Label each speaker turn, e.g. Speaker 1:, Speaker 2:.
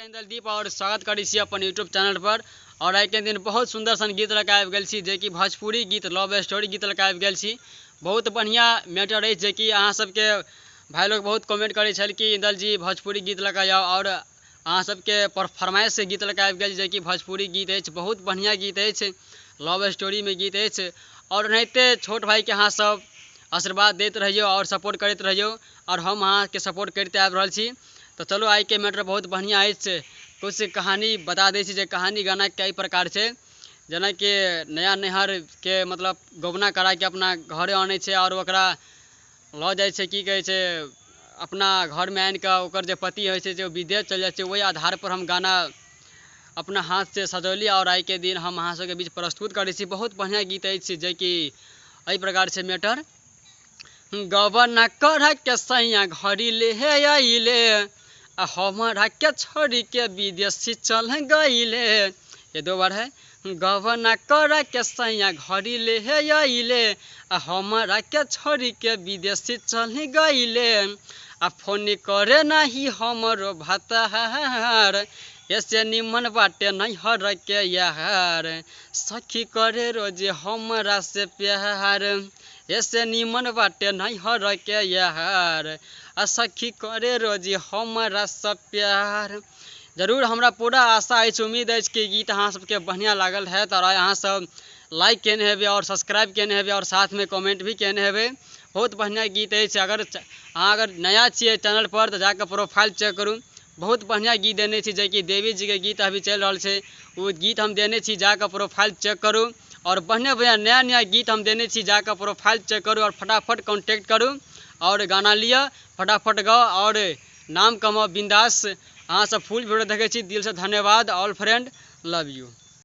Speaker 1: दीप और स्वागत करै छी अपन यूट्यूब चैनल पर। और आइके दिन बहुत सुंदर सन गीत लऽ कऽ आबि गेल छी, जेकि भोजपुरी गीत लव स्टोरी गीत लऽ कऽ आबि गेल छी। बहुत बढ़िआँ मैटर अछि, जेकि अहाँ सबके भाइ लोग बहुत कमेंट करै छल कि इंदल जी भोजपुरी गीत लऽ कऽ आउ, और अहाँ सबके फरमाइश से गीत लऽ कऽ आबि गेल, जेकि भोजपुरी गीत अछि, बहुत बढ़िआँ गीत अछि, लव स्टोरीमे गीत अछि। और एनाहिते छोट भाइके अहाँ सब आशीर्वाद दैत रहियौ और सपोर्ट करैत रहियौ, और हम अहाँके सपोर्ट करिते आबि रहल छी। तऽ चलू आइके मैटर बहुत बढ़िआँ अछि। कुछ कहानी बता दै छी जे कहानी गाना कई प्रकार छै। जेनाकि नया नैहरके मतलब गौना कराके अपना घरे आनै छै और ओकरा लऽ जाइ छै, की कहै छै, अपना घरमे आनिकऽ ओकर जे पति होइ छै जे विदेश चलि जाइ छै। ओहि आधारपर हम गाना अपना हाथसँ सजौली और आइके दिन हम अहाँ सबके बीच प्रस्तुत करै छी। बहुत बढ़िआँ गीत अछि, जेकि एहि प्रकार छै मैटर। गबना कर के सैया घड़ी ले अइले, आ हमरा के छोड़ के विदेशी चल गइले। ये दो बार है। गबना कर के सैया घड़ी ले अइले, आ हमरा के छोड़ के विदेशी चल गइले। आ फोन करे नाही हमरो भतार, ऐसे निमन बाटे नैहर के यार। सखी करे रोज हमरा से प्यार, ऐसे निमन बाटे नैहर के यार। आ सखी करे रोज हमरा से प्यार। जरूर हमरा पूरा आशा अछि, उम्मीद अछि कि गीत अहाँ सबके बढ़िआँ लागल हैत, और अहाँ सब लाइक केने हेबै और सब्सक्राइब केने हेबै और साथमे कमेंट भी केने हेबै। बहुत बढ़िआँ गीत अछि। अगर अहाँ अगर नया छियै चैनल पर तऽ जाकऽ प्रोफाइल चेक करू। बहुत बढ़िआँ गीत देने छी, जेकि देवी जीके गीत अभी चलि रहल छै, ओ गीत हम देने छी, जाकऽ प्रोफाइल चेक करू। और बढ़िआँ बढ़िआँ नया नया गीत हम देने छी, जाकऽ प्रोफाइल चेक करू और फटाफट कॉन्टैक्ट करू और गाना लिअ, फटाफट गाउ और नाम कमाउ बिंदास। अहाँ सब फुल वीडियो देखै छी, दिलसँ धन्यवाद। All friend, love U.